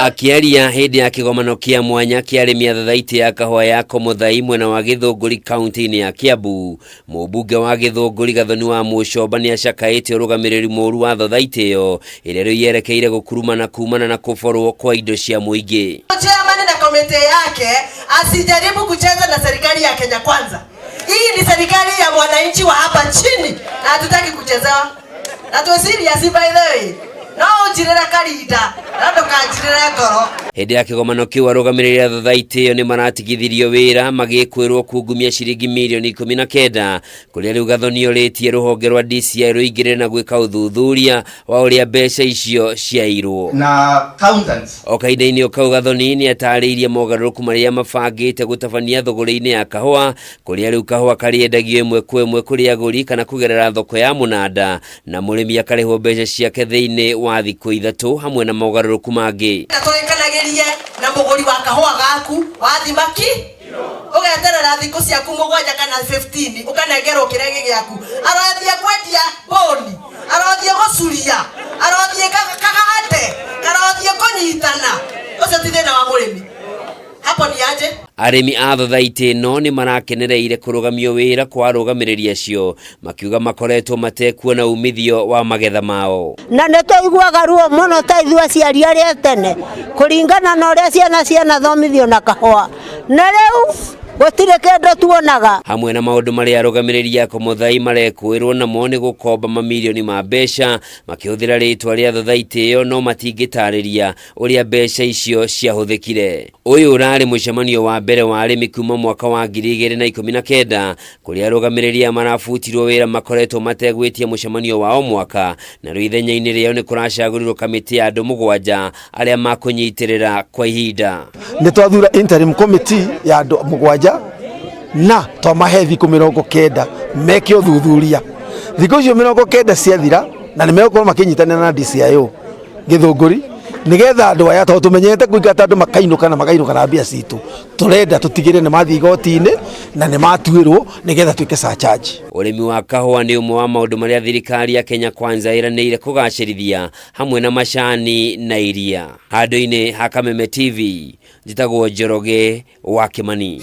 Akĩaria hĩndĩ ya kĩgomano kĩa mwanya kĩa arĩmi a thathaitĩ ya kahũa ya Komothai mwena wa Gĩthũngũri kaunti-inĩ ya Kiambu, mũmbunge wa Gĩthũngũri Gathoni wa Mũcomba nĩ acakaĩte ũrũgamĩrĩri mũru wa thathaitĩ ĩyo ĩrĩa rĩu yerekeire gũkurumana kumana na kũborwo kwa indo cia mũingĩ. Chairman na komite yake asijaribu kucheza na serikali ya Kenya Kwanza. Hii ni serikali ya mwananchi wa hapa chini na hatutaki kuchezewa. Na tuwe serious by the way. No unjirire karinda na ndukanjirire ngoro. Hĩndĩ ya kĩgomano kĩu arũgamĩrĩri a thathaitĩ ĩyo nĩ maratigithirio wĩra magĩkwĩrwo kungumia ciringi mirioni 19 kũrĩa rĩu Gathoni orĩtie rũhonge rwa DCI rũingĩrĩre na gwĩka ũthuthuria wa ũrĩa mbeca icio ciairwo. Na accountants. O kahinda-inĩ o kau Gathoni nĩ atarĩirie mogarũrũku marĩa mabangĩte gũtabania thũgũrĩ-inĩ ya kahũa kũrĩa rĩu kahũa karĩendagio ĩmwe kwa ĩmwe kũrĩ agũri kana kũgerera thoko ya mũnanda na mũrĩmi akarĩhwo mbeca ciake thĩinĩ wa thikũ 3 hamwe na mogarũrũku mangĩ. Na tũrĩkanagĩrie na mũgũri wa kahũa gaku wathima ki ũgeterera thikũ ciaku 7 kana 15 ũkanengerwo kĩrĩa gĩ gĩaku. Arothiĩ kwendia mbũni, arothiĩ gũcuria, arothiĩ kagate, karothiĩ kũnyitana, ũcio ti thĩna wa mũrĩmi. Hapo ni aje? Arĩmi a thathaitĩ ĩno nĩ marakenereire kũrũgamio wĩra kwa arũgamĩrĩri acio makiuga makoretwo matekuona umithio wa magetha mao. Na nĩ tũiguaga ruo mũno ta ithuĩ aciari arĩa tene kũringana na ũrĩa ciana cianathomithio na kahũa, na rĩu gũtirĩ kĩndũ tuonaga. Hamwe na maũndũ marĩa arũgamĩrĩri a Komothai marekũĩrwo namo nĩ gũkomba mamirioni ma mbeca makĩhũthĩra rĩtwa rĩa thathaitĩ ĩyo, no matingĩtarĩria ũrĩa mbeca icio ciahũthĩkire. Ũyũ ũrarĩ mũcemanio wa mbere wa arĩmi kuma mwaka wa 2019 kũrĩa arũgamĩrĩri aya marabutirwo wĩra makoretwo mategwĩtia mũcemanio wa o mwaka, na rĩu ithenya-inĩ rĩao nĩ kũracagũrirwo kamĩtĩ ya andũ 7 arĩa makũnyitĩrĩra kwa ihinda. Nĩ twathura interim committee ya andũ 7 na twamahe thikũ 90 meke ũthuthuria. Thikũ icio 90 ciathira na nĩ megũkorwo makĩnyitanĩra na DCIO Gĩthũngũri nigetha andũ aya tondũ tũmenyete kũingata andũ makainũka na makainũka na mbia citũ, tũrenda tũtigĩrĩre nĩ mathiĩ igoti-inĩ na nĩ matuĩrwo nĩgetha twĩke surcharge. Ũrĩmi wa kahũa nĩ ũmwe wa maũndũ marĩa thirikari ya Kenya Kwanza ĩranĩire kũgacĩrithia hamwe na macani na iria. Handũ-inĩ ha Kameme TV, njĩtagwo Njoroge wa Kĩmani.